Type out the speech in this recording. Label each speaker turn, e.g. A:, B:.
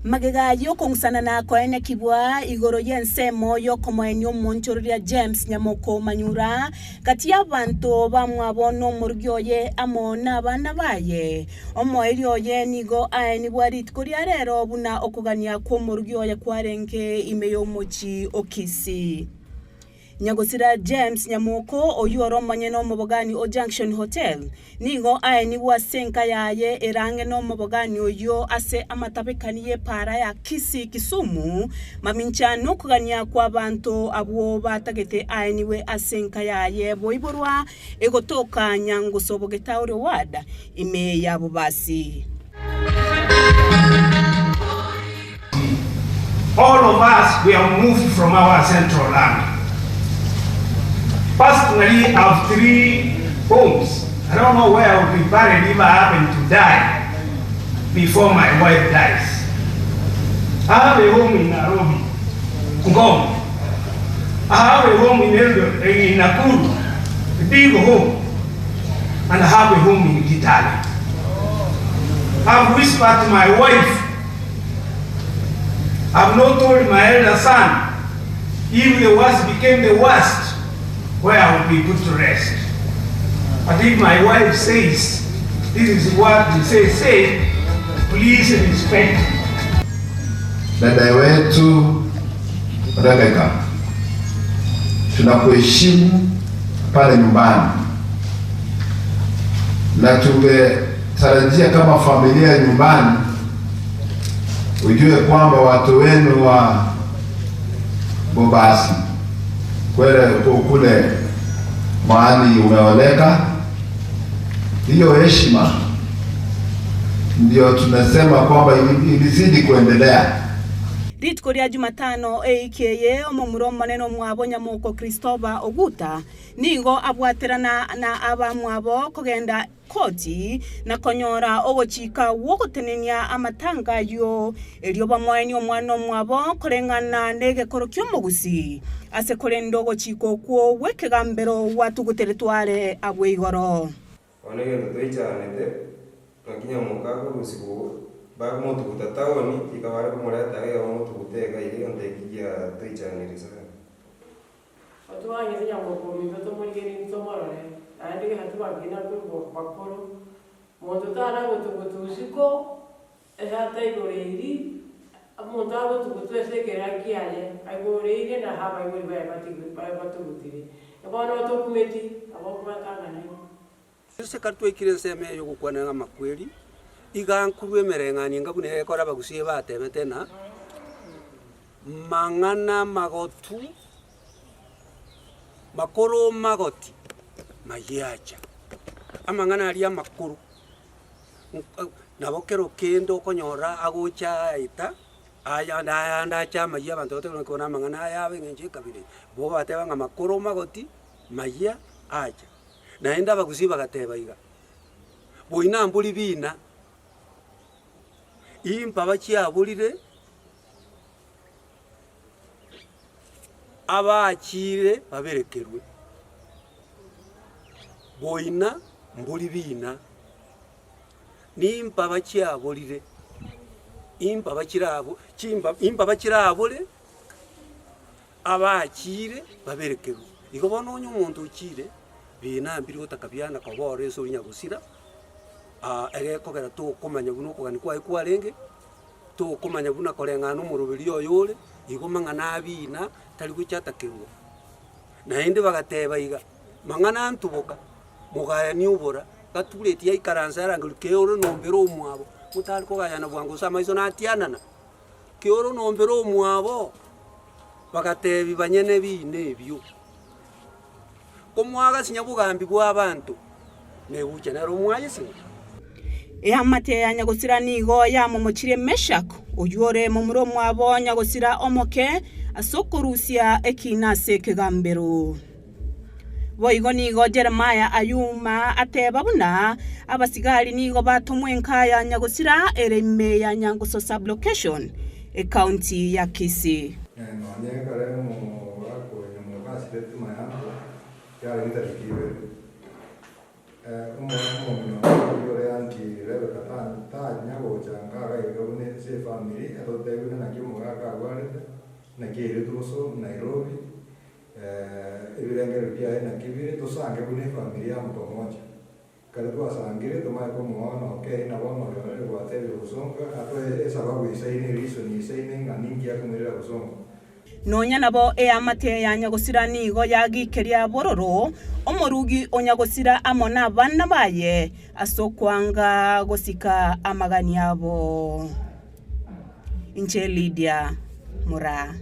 A: Magega y'okong'usana na koenekigwa igoro y'ensemo y'okomoenia omonchororia James Nyamoko Manyura gati y'abanto bamwabo nomorugi oye amo nabana baye, omoerio oye nigo aenigwa rituko ria rero buna okogania kw'omorugi oye kwarenge ime y'omochie o Kisii. Nyagosira James Nyamoko, oyio ore omonyene omobogani o Junction Hotel, nigo aenigwe ase enka yaye ere ang'e nomobogani oyio ase amatabekani y'epaara ya Kisii Kisumu, mamincha nokogania kw'abanto abwo batagete aenigwe ase enka yaye boiborwa egotoka Nyangusu Bogetauri Ward ime ya Bobasi.
B: All of us we have moved from our central land. Personally I have 3 homes. I don't know where I will be buried if I happen to die before my wife dies. I have a home in Nairobi, Ngong. I have a home in Eldoret, in Nakuru, a big home. And I have a home in Kitale. I've whispered to my wife I've not told my elder son if the worst became the worst where I would be put to rest. But if my wife says this is what the say said, please respect.
C: Dada wetu Rebecca, tunakuheshimu pale nyumbani na tungetarajia kama familia nyumbani ujue kwamba watu wenu wa Bobasi kwele kule mahali umeoleka, hiyo heshima ndio tunasema kwamba ilizidi kuendelea.
A: Rituko ria Jumatano eiki eye, omomura omonene omwabo Nyamoko Christopher Oguta nigo abwaterana na abamwabo kogenda koti na konyora ogochika gw'ogotenenia amatanga ayio, erio bamoenie omwana omwabo koreng'ana negekoro ki'omogusii, ase korende ogochika okwo gw'ekegambero gwatuguteretwe are agwo igoro.
D: Bono egento toichanete, naki nyamoka akorusigwa bakomotuguta taoni, iga bare komoreta iga bamotuguta iga iga egento eki giatoichanirie sana.
E: Otwang'ise nyamoko ominto tomorigererie tomorore, naende gesa tobakina korwa bakoro, monto tana gotuguta usiku, ase ataigoreiri, omonto agotugutwa ase ekerera kiaye, aigoreire na ase abaibori baye batigwe baye batugutire. Bono otokumeti, nabo okobatang'ana igo.
F: Ase ekero twaikire ensemo eye y'ogokwanera ng'a amakweri, iga nkorwa emereng'anio enga buna egekora abagusii batebete ng'a, mang'ana magotu, makoro magoti, mayiacha. Amang'ana aria amakoro, nabo kero kende okonyora agocha aeta, aya ande ache amayia abanto batebe naki bono amang'ana aya abe eng'encho ekabira eye. Bo bateba ng'a makoro magoti, mayia acha. Naende abagusii bagateba iga, Boina mbori bina, impaba chiaborire abaachire baberekerwe. Boina mbori bina, nimpaba chiaborire, impaba chirabo chimba impaba chirabore Abachiire baberekerwe. Igo bono onye omonto ochiire, bina mbiri gotaka biana koba ore ase oria nyagosira, egekogera tokomanya buna okogania kwaye kwarenge, tokomanya buna koreng'ana omoroberi oye ore, igo mang'ana abina tari gocha atakerwa. Naende bagateba iga, mang'ana antuboka, mogayani obora, gatureti yaikaransa yarangerwa keoro nombere omwabo, motari kogayana bwango gose amaiso natianana. Keoro nombere omwabo, bagateebia banyene ebiina ebio, Komwagasinya bogambi bw'abanto, negocha nere omwayesinya.
A: Eamate ya nyagosira nigo yamomochirie Meshak, oyio ore momura omwabo nyagosira omoke, ase okorusia ekiina ase ekegambero. Boigo nigo Jeremia ayuma ateeba buna abasigari nigo batomwa enka ya nyagosira ere ime ya Nyangusu Sub-location, Ekaunti ya Kisii.
G: Nonya ekero omogaka oyo nyamoka asirete mayanto, yarenge tariki ibere. Omong'ina oria ore auntie Rebecca tanya gocha nka iga iga buna ase efamiri atotebi buna naki omogaka arwarete, naki airetwe boso Nairobi, ebirengererio biaye naki bire, tosange buna efamiri amo pamoja. Ekero twasangire tomanye komoa nokei na bono oyo ore gwatebire bosongo atoe esababu eisaine ereason eisaine ng'a ninki akomoirera bosongo.
A: Nonya nabo eamate ya nyagosira nigo yagikeria bororo omorugi o nyagosira amo nabana baye ase okwanga gosika amagani abo. Inche Lidia Moraa.